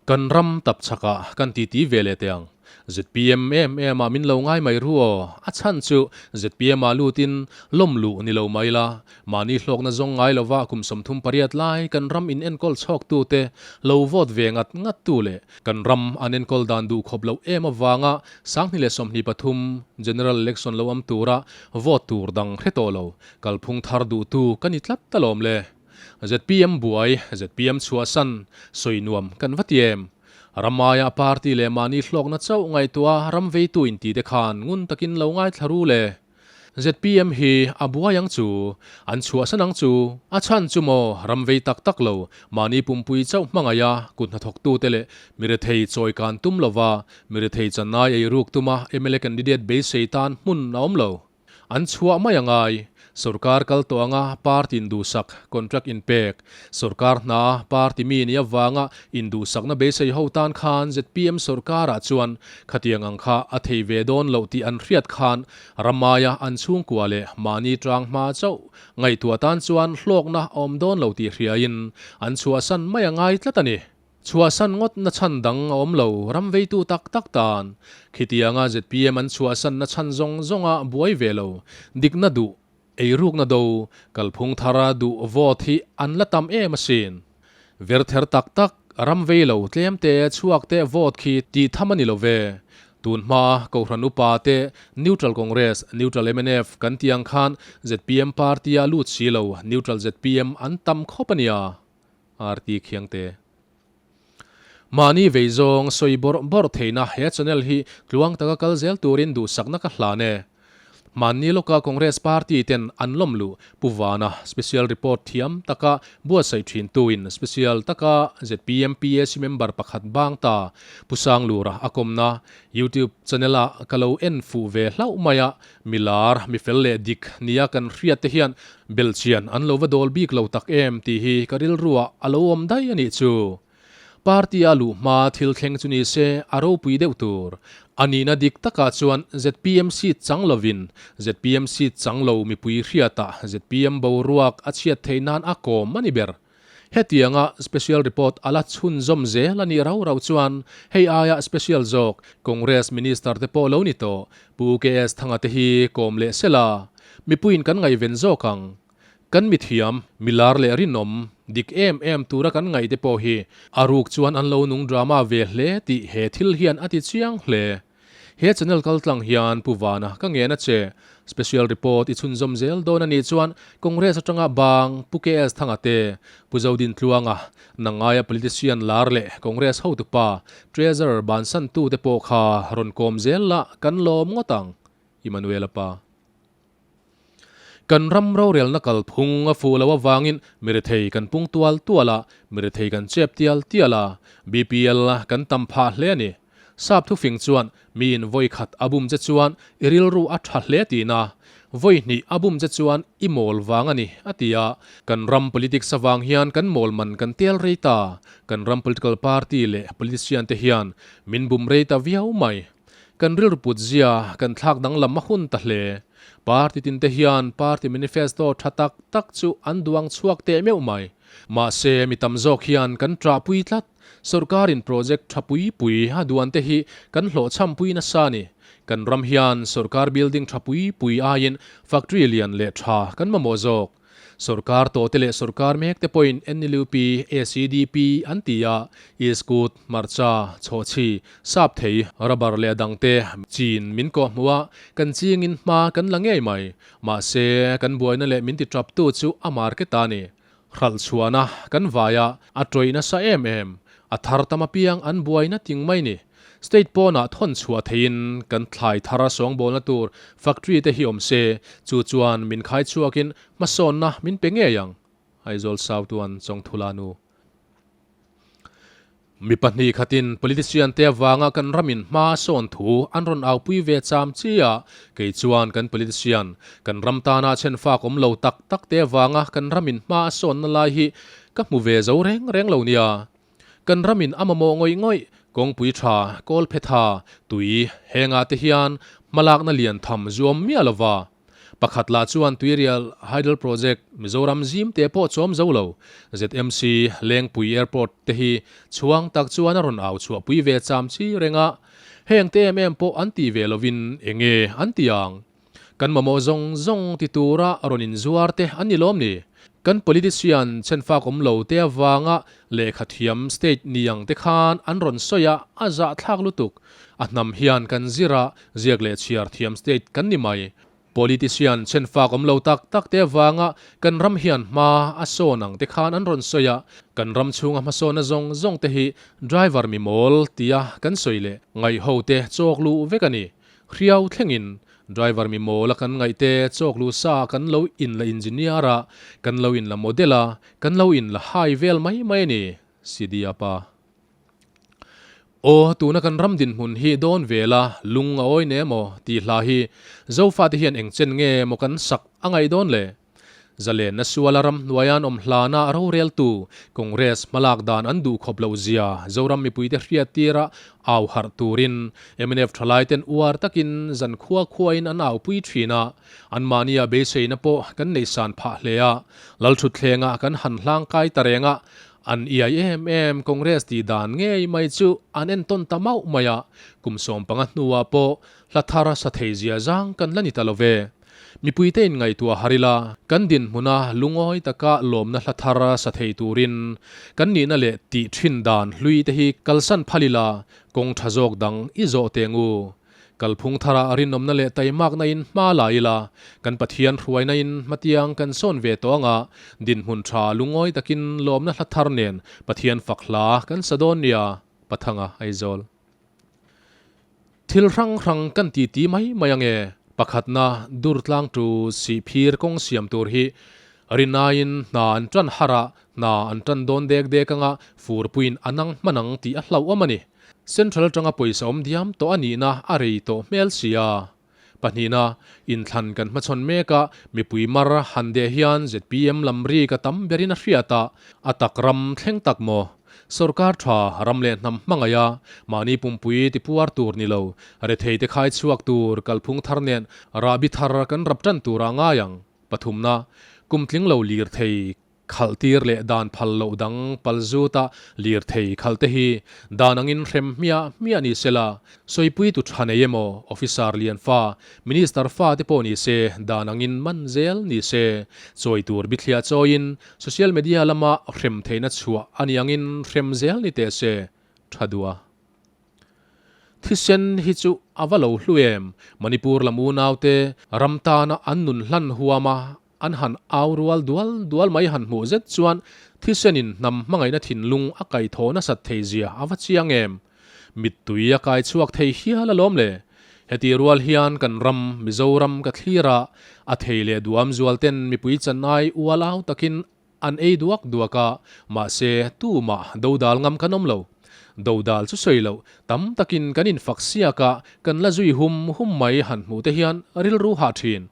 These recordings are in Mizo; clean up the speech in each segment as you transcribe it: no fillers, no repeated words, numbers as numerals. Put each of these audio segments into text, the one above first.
Kan ram tap chhakah kan titi ve leh teh ang. Zpm em em ah min lo ngai mai ru aw, a chhan chu zpm ah lutin lawm luh ni lo mai la, mahni hlawkna zawng ngai lova kum 38 lai kan ram in enkawl chhawk tu te lo vote ve ngat ngat tu leh kan ram an enkawl dan duh khawp loh em avanga 2023 General Election lo am tura vote tur dang hre tawh lo kalphung thar duh tu ka ni tlat alawm le. Zpm buai, zpm chhuahsan, sawi nuam kan va ti em? Ramaia party leh mahni hlawkna chauh ngaihtuah ram veitu inti te khan ngun takin lo ngaithla ru le. Zpm hi a buai ang chu, an chhuahsan ang chu, a chhan chu maw ram vei tak tak lo, mahni pumpui chauh hmangaih a kut hnathawktute leh mi rethei chawi kan tum lova, mi rethei channai ei ruk tuma mla candidate beisei tan hmun a awm lo. An chhuah mai a ngai. Sorkar kal tawh anga party induhsak, contract inpek, sorkar hna party mi nih avanga induhsakna beisei ho tan khan zpm sorkarah chuan khatiang ang kha a thei ve dawn loh tih an hriat khan ramaia an chhungkua leh mahni tang hma chauh ngaihtuah tan chuan hlawkna a awm dawn lo tih hriain an chhuahsan mai a ngai tlat a ni. Chhuahsan ngawt na chhan dang a awm lo, ram veitu tak tak tan. Khitianga zpm an chhuahsan na chhan zawng zawnga buai ve lo, dikna duh, eirukna do, kalphung thara duh vote hi an la tam em asin. Verther tak tak, ram vei lo, tlem te, chhuak te vote khi tih tham a ni lo ve. Tun hma Kohhran upa te Neutral Congress, Neutral mnf kan tih ang khan zpm party a lut si lo, Neutral zpm an tam khawp a nia. RT Khiangte. Mahni vei zawng sawi bawrh bawrh theihna he channel hi tluang taka kal zel turin duhsakna ka hlan e. Hmanni lawka Congress party ten an lawm luh Pu Vana special report thiam taka buatsaih thin tuin special taka zpm PAC member pakhat bang ta Pu Sanglura a kawmna YouTube channel ah ka lo en fuh ve hlauh mai a, Milar, mi fel leh dik nia kan hriat te hian belchian an lo va dawl bik lo tak em tih hi ka rilruah a lo awm daih a nih chu. Party a luh hma thil thleng chu ni se a ropui deuh tur. A nihna dik takah chuan zpm seat chang lovin zpm seat chang lo mipui hriatah zpm boruak a chhiat theih nan a kawm a ni ber. Hetianga special report a la chhunzawm zel a nih rau rau chuan hei aia special zawk Congress Minister te pawh lo ni tawh Pu KS Thanga te hi kawm leh sela mipuiin kan ngaihven zawk ang. Kan mithiam, milar leh rinawm dik em em tura kan ngaih te pawh hi a ruk chuan an lo nung drama ve hle tih he thil hian a ti chiang hle. He channel kal tlang hian Pu Vana ka ngen a che. Special report i chhunzawm zel dawn a nih chuan Congress atanga bang Pu KS Thanga te, Pu Zodin Tluanga, Nangaia politician lar leh Congress hotupa Treasurer bansantu te pawh kha rawn kawm zel la kan lawm ngawt ang. Emmanuel-a pa. Kan ram rorelna kalphung a fuh loh avangin mirethei kan pung tual tual a, mirethei kan chep tial tial a, BPL kan tam phah hle a ni. Sap thufing chuan miin vawi khat a bum che chuan i rilru a tha hle tihna, vawi hnih a bum che chuan i mawl vang a ni, a ti a. Kan ram politics avang hian kan mawl man kan tel rei ta. Kan ram political party leh politician te hian min bum rei ta viau mai. Kan rilru put zia kan thlak danglam a hun ta hle. Party tin te hian party manifesto tha tak tak chu an duang chhuak teh meuh mai. Mahse mi tam zawk hian kan ṭahpui tlat. Sorkarin project tha pui pui a duan te hi kan hlawhchhampui nasa a ni. Kan ram hian sorkar building tha pui pui aiin factory lian leh tha kan mamawh zawk. Sorkar tawhte leh sorkar mek te pawhin NLUP, ACDP an ti a, iskut, hmarcha, chhawhchhi, sap thei, rubber leh a dangte chin min kawh hmuh a, kan chingin hma kan la ngei mai. Mahse, kan buaina leh min ti taptu chu a market a ni. Hralh chhuahna kan vai a, a tawih nasa em em. A thar tam apiang an buaina ting mai ni. State pawnah thawn chhuah theihin kan thlai thar a sawngbawlna tur factory te hi awm se, chu chuan min khai chhuakin hmasawnna min pe ngei ang, Aizawl South One Chawngthula nu. Mi pahnih khatin politician te avanga kan ramin hma a sawn thu an rawn aupui ve cham chi a, kei chuan kan politician, kan ram tana chhen fak awm lo tak tak te avanga kan ramin hma a sawnna lai hi ka hmu ve zo reng reng lo nia. Kan ramin a mamawh ngawih ngawih, kawngpui tha, kawlphe tha, tui, hengah te hian hmalakna lian tham zuam miah lova. Pakhat lah chuan Tuirial Hydel Project Mizoram zim te pawh chawm zo lo. ZMC Lengpui Airport te hi chhuang tak chuan a rawn au chhuah pui ve cham chi reng a. Heng te em em pawh an tih ve lovin enge an ti ang? Kan mamawh zawng zawng ti tura rawn inzuar te an ni lawm ni? Kan politician chhenfak awm lo te avanga lehkha thiam state ni ang te khan an rawn sawi a, a zahthlak lutuk. A hnam hian kan zir a, ziak leh chhiar thiam state kan ni mai. Politician chhenfak awm lo tak tak te avanga kan ram hian hma a sawn ang te khan an rawn sawi a, kan ram chhunga hmasawnna zawng zawng te hi driver mi mawl tia kan sawi leh ngaihho te chawk luh vek a ni. Hriau thlengin driver mi mawl a kan ngaih te chawk lu sa ah kan lo in la engineer a, kan lo in la model a, kan lo in la hai vel mai mai a ni, Sidia pa. Aw, tuna kan ram dinhmun hi dawn ve la, lung a awi ne maw tih hla hi Zofate hian eng chen nge maw kan sak a ngaih dawn le? Zalenna suala ram hnuaia an awm hlana roreltu Congress hmalak dan an duh khawp loh zia Zoram mipuite hriattira au harh turin mnf thalaiten uar takin zan khua khuain an aupui thin a, anmahnia beiseina pawh kan neihsan phah hle a, Lalthutthlengah kan han hlangkai ta reng a, an iai em em Congress tih dan ngei mai chu an entawn ta mauh mai a, kum 15 hnuah pawh hla thar sa thei zia zang kan la ni ta lo ve. Mipuite inngaihtuah har ila, kan dinhmuna lungawi taka lawmna hla thar sa thei turin kan nihna leh tih thin dan hlui te hi kalsan phal ila, kawng tha zawk dang i zawh teng u. Kalphung thara rinawmna leh taimakna in hma la ila, kan Pathian hruaina in hmatiang kan sawn ve tawh anga, dinhmun tha lungawi takin lawmna hla thar nen Pathian fak hla kan sa dawn nia, Pathanga Aizawl. Thil hrang hrang kan ti ti mai mai ange. Pakhatna Durtlang tu Sihphir kawng siam tur hi rinaiin hna an tan har a, hna an tan dawn dek dek anga furpuiin a nang hman ang tih a hlauhawm a ni. Central atanga pawisa awm diam tawh a nihna a rei tawh hmel sia. Pahnihna, inthlan kan hmachhawn mek a, mipui mar han deh hian zpm lam rik a tam berin a hriat a, a tak ram thleng tak maw? Sorkar tha, ram leh hnam hmangaih a, mahni pumpui tipuar tur ni lo, rethei te khai chhuak tur kalphung thar nen rahbi thar kan rap tan tur a ngai ang. Pathumna, kum tling lo lirthei Khalh tir leh dan phal loh dang pal zuta lirthei khalh te hi dan angin hrem hmiah hmiah ni se la, sawipui tu tha nei emaw, officer lian fa, minister fa te pawh ni se dan angin man zel ni se, chawi tur bithliah chawiin social media lama hrem theihna chhuah a ni angin hrem zel ni teh se, tha duh a. Thisen hi chu a va lo hlu em, Manipur lam unaute ram tana an nun hlan huama An han au rual dual dual mai han hmuh zet chuan thisenin hnam hmangaihna thinlung a kaihthawh nasat thei zia a va chiang em? Mittui a kai chhuak thei hial alawm le. Heti rual hian kan ram, Mizoram ka thlir a, a thei leh duam zual ten mipui chanai ual au takin an ei duak duak a, mahse tumah dodal ngam kan awm lo. Dodal chu sawi loh, tam takin kan infak siak a, kan la zui hum hum mai han hmuh te hian rilru hah thin.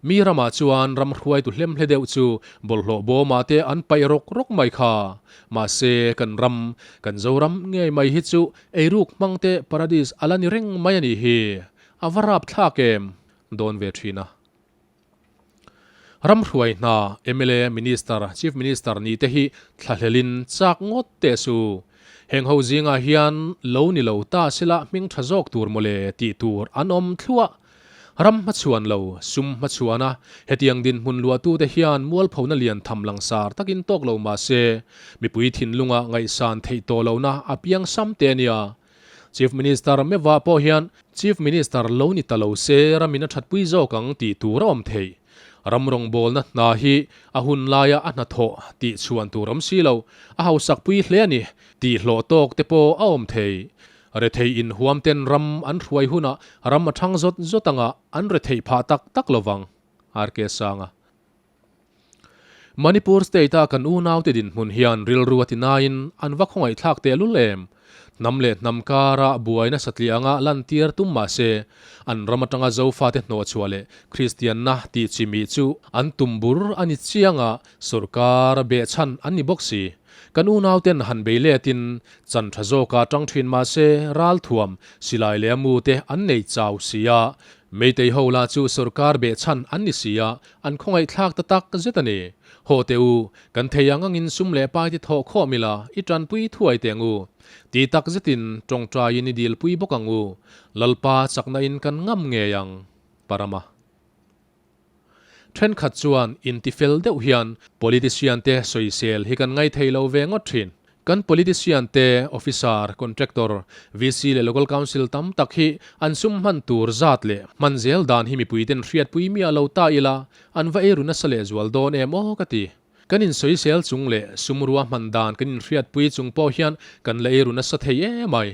Mi ramah chuan ram hruaitu hlemhle deuh chu bawlhhlawh bawmah te an paih rawk rawk mai kha. Mahse, kan ram, kan Zoram ngei mai hi chu eiruk hmang te paradis a la ni reng mai a nih hi. A va rap thlak em? Dawn ve thin a. Ram hruai hna, mla, Minister, Chief Minister nih te hi thlahlelin chak ngawt teh su. Heng ho zingah hian lo ni lo ta sela hming tha zawk tur mawle tih tur an awm thluah. Ram hmachhuan lo, sum hmachhuan a, hetiang dinhmun luahtute hian mualphona lian tham langsar takin tawk lo mah se, mipui thinlunga ngaihsan theih tawh lohna a piang sam te a nia. Chief Minister Meva pawh hian Chief Minister lo ni ta lo se ramin a thatpui zawk ang tih tur a awm theih. Ram rawngbawlna hna hi a hun laia a hnathawh tih chhuan tur awm si lo, a hausakpui hle a ni tih hlawh tawk te pawh a awm thei. Rethei inhuam ten ram an hruai hunah ram a thang zawt zawt anga an retheih phah tak tak lovang, RK Sanga. Manipur state-a kan unaute dinhmun hian rilru a ti nain an va khawngaihthlak tehlul em? Hnam leh hnam kara buaina satliah anga lantir tum mah se, an ram atanga Zofate hnawhchhuah leh Kristianna tih chimih chu an tum bur a ni chiang a, sawrkar behchhan an ni bawk si. Kan unauten han bei letin chan tha zawka tang thin mah se ralthuam, silai leh a mu te an nei chau si a. Meitei ho lah chu sorkar behchhan an ni si a, an khawngaihthlak ta tak zet a ni. Haw teh u, kan thei ang angin sum leh pai ti thawh khawm ila, i tanpui thuai teh ang u. Ti tak zetin tawngtaiin i dilpui bawk ang u. Lalpa chakna in kan ngam ngei ang. Parama. Thenkhat chuan intifel deuh hian politician te sawisel hi kan ngaithei lo ve ngawt thin. Kan politician te, officer, contractor, VC leh local council tam tak hi an sum hman tur zat leh hman zel dan hi mipuiten hriatpui miah lo ta ila an va eiru nasa leh zual dawn em aw ka ti. Kan insawisel chung leh sum rua hman dan kan inhriatpui chung pawh hian kan la eiru nasa thei emai.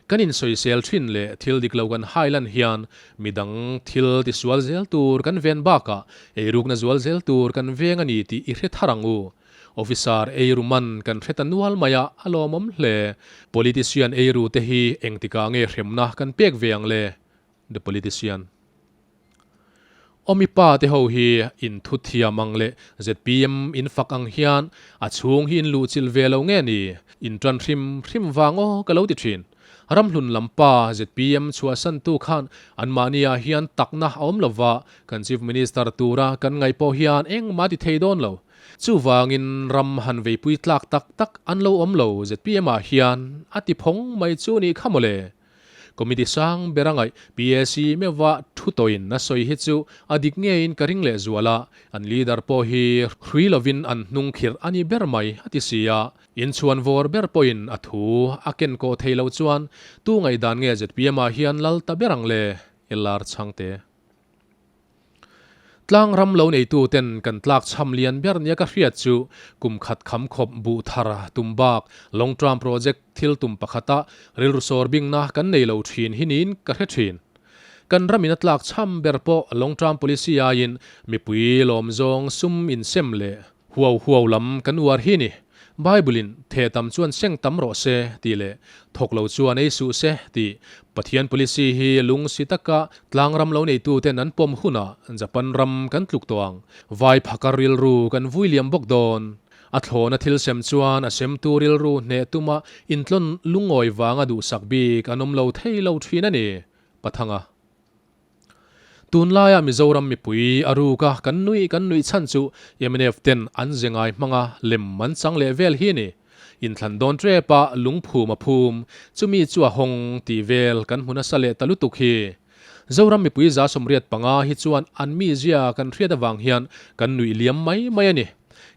Kan insawisel thin leh thil dik lo kan hailan hian midang thil tisual zel tur kan ven bakah eirukna zual zel tur kan veng a ni tih i hre thar ang u. Officer eiru man kan hre ta nual mai a, a lawmawm hle. Politician eiru te hi engtikah nge hremna kan pek ve ang le? The Politician. Awmi pa te ho hi in thu thiam ang leh zpm in fak ang hian a chhung hi in luhchilh ve lo nge ni? In tan hrim hrim vang aw ka lo ti thin. Ramhlun lam pa zpm chhuahsantu khan anmahni ah hian takna a awm lova, kan Chief Minister tura kan ngaih pawh hian engmah ti thei dawn lo. Chuvangin ram han veipui tlak tak tak an lo awm lo zpm ah hian a ti phawng mai chu nih kha mawle. Committee sang ber a ngaih PAC meuhva thu tawhin a sawi hi chu a dik ngeiin ka ring leh zual a, an leader pawh hi hrui lovin an hnung khirh a ni ber mai a ti si a, inchhuan vawr ber pawhin a thu a ken kawh thei loh chuan tu ngaihdan nge zpm ah hian lal ta ber ang le? LR Chhangte. Tlang ram lo neitu ten kan tlak chham lian ber nia ka hriat chu kum khat kham khawp buh thar tum bak long term project thil tum pakhata rilru sawr bingna kan nei lo thin hi niin ka hre thin. Kan ramin a tlak chham ber pawh long term policy aiin mipui lawm zawng sum insem leh Huau huau lam kan uar hi ni. Bible-in, Theh tam chuan seng tam rawh se, tih leh Thawk lo chuan ei suh se, tih Pathian policy hi lung si taka tlang ram lo neituten an pawm hunah Japan ram kan tluk tawh ang. Vai phakar rilru kan vui liam bawk dawn. A thlawna thil sem chuan a semtu rilru hneh tuma intlawn lungawi vanga duhsak bik an awm lo thei lo thin a ni. Pathanga. Tunlaia Mizoram mipui a ruka kan nuih kan nuih chhan chu mnf ten an ze ngai hmanga lem an chang leh vel hi a ni. Inthlan dawn trepa lungphum a phum, chumi chu a hawng tih vel kan hmu nasa leh ta lutuk hi. Zoram mipui 75 hi chuan an mizia kan hriat avang hian kan nuih liam mai mai a ni.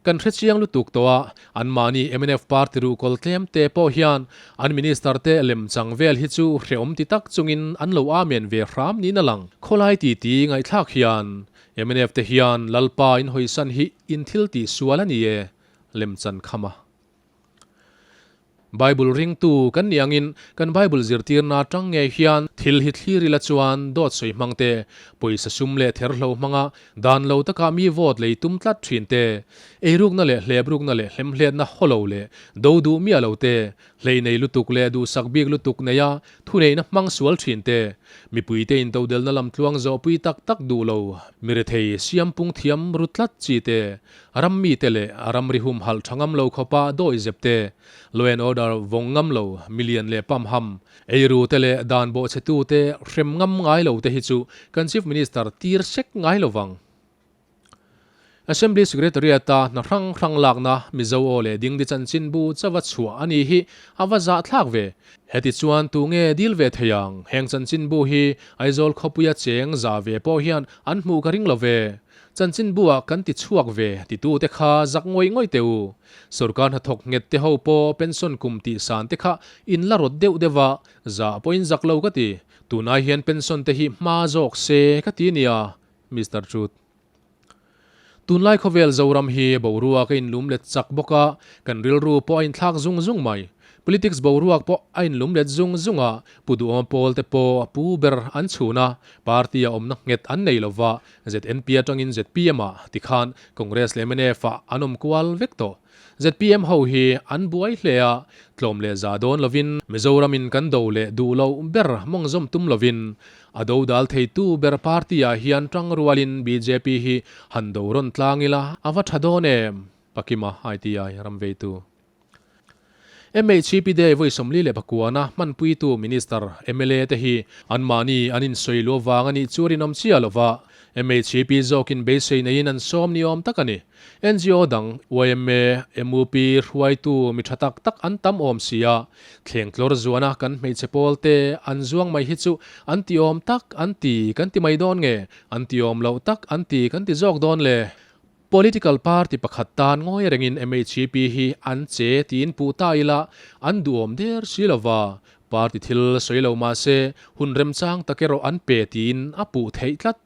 Kan hre chiang lutuk tawh a, anmahni mnf party ruhkawl tlem te pawh hian an minister te lem chang vel hi chu hrehawm ti tak chungin an lo amen ve hram niin a lang. Khawlai titi ngaihthlak hian mnf te hian Lalpa in hawisan hi in thil tih sual a ni e, lemchan kham a. Bible ringtu kan nih angin kan Bible zirtirna atang ngei hian thil hi thlir ila chuan dawt sawi hmang te, pawisa sum leh therhlo hmanga dan lo taka mi vote lei tum tlat thin te, eirukna leh hleprukna leh hlemhletna hawlo leh do duh miah lo te, hleih nei lutuk leh duhsak bik lutuk neia thuneihna hmang sual thin te, mipuite intodelna lamtluang zawhpui tak tak duh lo, mirethei siampung thiam ru tlat chi te, Ram mite leh a ramri humhalh tha ngam lo khawpa dawi zep te, law and order vawng ngam lo, milian leh pamham, eiru te leh dan bawhchhe tu te hrem ngam ngai lo te hi chu kan Chief Minister tir sek ngai lo vang. Assembly Secretariat-a hna hrang hrang lakna Mizo aw leh Dingdi chanchinbu chava chhuah a ni hi a va zahthlak ve. Heti chuan tu nge dil ve thei ang? Heng chanchinbu hi Aizawl khawpuia cheng za ve pawh hian an hmuh ka ring lo ve. Chanchinbu ah kan ti chhuak ve titu te kha zak ngawih ngawih teh u. Sorkar hnathawk nghet te ho pawh pension kum tih san te kha in la rawt deuh deuh a, zah pawh in zak lo ka ti. Tunai hian pension te hi hma zawk se ka ti nia. Mister Truth. Tunlai khawvel Zoram hi boruak a inlum let chak bawk a, kan rilru pawh a inthlak zung zung mai. Politics boruak pawh a inlum let zung zung a, Pu Duhawm pawl te pawh a pu ber an chhun a, party a awmna nghet an nei lova, ZNP atangin zpm ah tikhan Congress leh mnf ah an awm kual vek tawh. Zpm ho hi an buai hle a, tlawm leh za dawn lovin Mizoram in kan do leh duh loh ber mawngzawm tum lovin a do dal theitu ber party ah hian tang rualin bjp hi han do rawn tlang ila a va tha dawn em? Pakima ITI Ramveitu. MHCP Day vawi 49-a hmanpuitu Minister, mla te hi anmahni an insawi luah vang a nih chu rinawm chiah lo va, MHCP zawkin beisei neiin an sawm ni awm tak a ni. NGO dang, yma, mup, hruaitu mi tha tak tak an tam awm si a, thleng tlawr zuana kan hmeichhe pawl te an zuang mai hi chu an ti awm tak an ti kan ti mai dawn nge, an ti awm loh tak an ti kan ti zawk dawn le? Political party pakhat tan ngawi rengin MHP hi an che tiin puh ta ila an duhawm der si lova, party thil sawi lo mahse hun remchang tak erawh an pe tiin a puh theih tlat.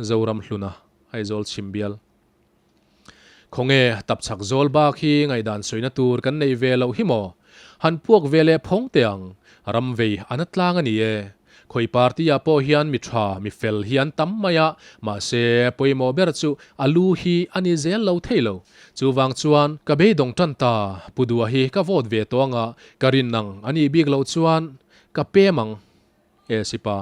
Zoram hluna Aizawl chhim bial. Khawnge tapchhak zawl bak hi ngaihdan sawina tur kan nei ve loh hi maw? Han puak ve leh phawng teh ang, ram vei a na tlang a ni e. Khawi party ah pawh hian mi tha, mi fel hi an tam mai a, mahse pawimawh ber chu a lu hi a ni zel lo thei lo. Chuvang chuan ka beidawng tan ta, Pu Dua hi ka vote ve tawh anga ka rin ang a nih bik loh chuan ka pem ang e sipa.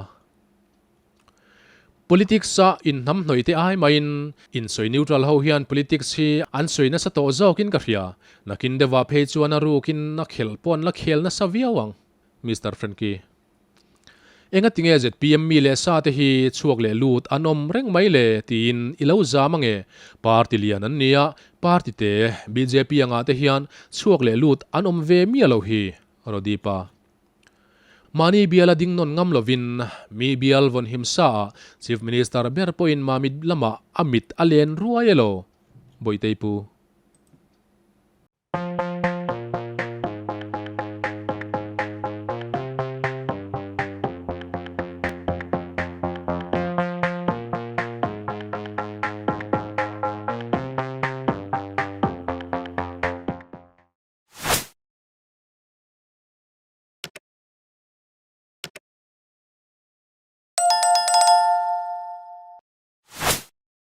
Politics a inhnamhnawih te ai maiin insawi neutral ho hian politics hi an sawi nasa tawh zawkin ka hria. Nakin deuhah phei chuan a rukin a khelh pawh an la khel nasa viau ang. Mister Frankie. Engatinge zpm mi leh sa te hi chhuak leh lut an awm reng mai le tiin i lo zam ange. Party lian an nia, party te bjp angah te hian chhuak leh lut an awm ve miah lo hi. Rodipa. Mahni biala ding nawn ngam lovin mi bial vawn him sa ah Chief Minister ber pawhin Mamit lamah a mit a len ruai elo? Bawitei pu.